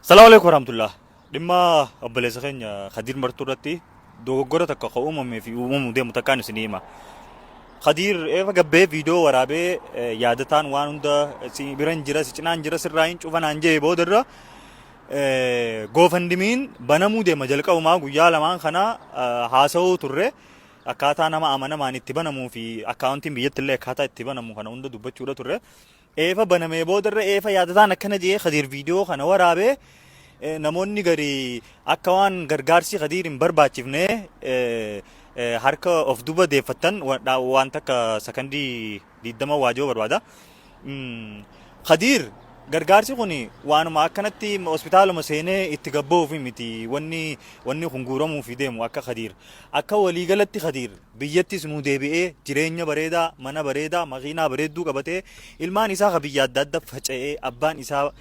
Salaamu alaikum warahmatullah. Dhimma obboleessa keenya Khadiir Martuu irratti dogoggora takka ka uumamee fi uumamuu deemu takkaan isinii hima. Khadiir eefa gabbee viidiyoo waraabee yaadataan waan hunda si biran jira si cinaan jira sirraa hin cufanaan jee boodarra GoFundMe'n banamuu deema jalqabumaa guyyaa lamaan kana haasa'uu turre. Akkaataa nama amanamaan itti banamuu fi akkaawuntiin biyyatti illee akkaataa itti banamu kana hunda dubbachuudha turre. Eefa banamee boodarra eefa yaadataan akkana jedhee Khadiir viidiyoo kana waraabee namoonni gari akka waan gargaarsi Khadiir hin barbaachifne harka of duba deeffattan waan takka sakandii 20 waajoo barbaada. Khadiir gargaarsi kun waanuma akkanatti hospitaaluma seenee itti gabba'uuf miti wanni wanni kun guuramuuf deemu. Akka Khadiir akka waliigalatti Khadiir biyyattis nuu deebi'ee jireenya bareedaa, mana bareedaa, makiinaa bareedduu qabatee, ilmaan isaa ka biyya adda adda faca'ee, abbaan isaa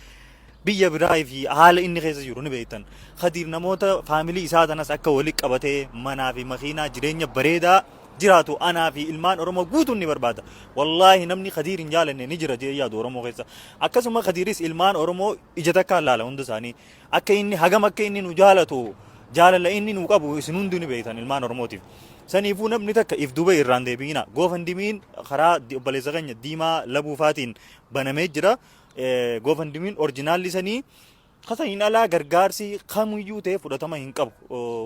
biyya biraa fi haala inni keessa jiru ni beektan. Khadiir namoota faamilii isaa tanas akka wali qabatee manaa fi makiinaa jireenya bareedaa jiraatu anaa fi ilmaan Oromoo guutuun ni barbaada. Wallaahi namni Khadiir hin jaalanne ni jira jedhee yaadu Oromoo keessa. Akkasuma Khadiiris ilmaan Oromoo ija takkaan laala hunda isaanii. Akka inni hagam akka inni nu jaalatu, jaalala inni nu qabu isin hundi ni beektan ilmaan Oromootiif. Saniifuu namni takka if duuba irraan deebi'ina. GoFundMe'n karaa obboleessa keenya Diimaa Labuufaatiin banamee jira. GoFundMe'n orjinaalli sanii kasaniin alaa gargaarsi kamiyyuu ta'e fudhatama hin qabu.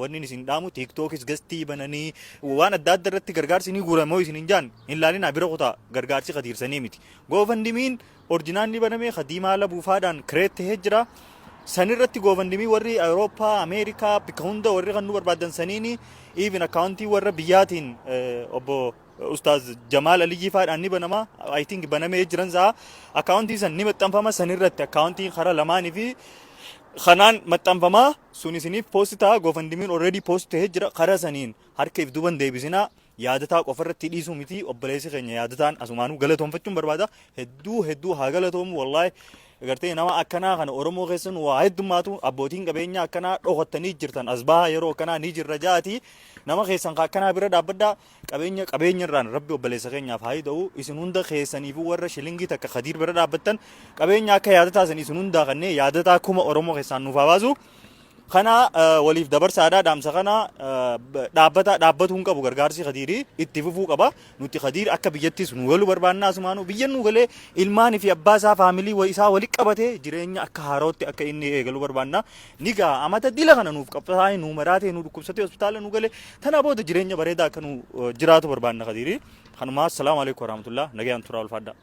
Wanni isin dhaamu TikTokis gastii bananii waan adda adda irratti gargaarsi ni guuramoo isin hin jaan hin laalinaa, bira kutaa, gargaarsi kadiirsanii miti. GoFundMe'n orjinaalli banamee ka Diimaa Labuufaadhaan create tahee jira. Sanirratti GoFundMe warri Awurooppaa, Ameerikaa, bikka hunda warri kan nu barbaadan saniini even akkaawuntii warra biyyaatiin obbo Ustaaz Jamaal Aliyyii faadhaan ni banama. I think banamee jiran sa'a. Akkaawuntii san ni maxxanfama sanirratti, akkaawuntiin karaa lamaanii fi kanaan maxxanfama sun isiniif post ta'a. GoFundMe'n already post tahee jira. Karaa saniin harka if duban deebisinaa. Yaadataa qofarratti dhiisuu miti, obboleessi keenya yaadataan asumaanuu galatoonfachuun barbaada. Hedduu hedduu haa galatoomu. Wallaahi gartee nama akkanaa kana Oromoo keessan waa heddummaatu. Abbootiin qabeenyaa akkanaa dhokattanii jirtan as bahaa, yeroo akkanaa ni jirra jaati nama keessan ka akkanaa bira dhaabbadhaa. Qabeenya qabeenya irraan rabbi obboleessa keenyaaf haa ta'u. Isin hunda keessaniifuu warra shilingii takka Khadiir bira dhaabbattan qabeenya akka yaadataa san isin hundaa kannee yaadataa kuma Oromoo keessaan nuuf haa baasu. Kana waliif dabarsaadha dhaamsa kana. Dhaabbata dhaabbatuu hin qabu, gargaarsi Khadiirii itti fufuu qaba. Nuti Khadiir akka biyyattis nu galuu barbaanna. Asumaanuu biyya nu galee ilmaanii fi abbaa isaa faamilii isaa walitti qabatee jireenya akka haarootti akka inni eegaluu barbaanna. Ni gaa amata dila kana nuuf qabsaa'ee nu maraatee nu dhukkubsatee hospitaala nu galee tana booda jireenya bareedaa akka nu jiraatu barbaanna Khadiirii. Kanumaa, assalaamu alaikum warahmatullah, nagayaan turaa, ulfaadhaa.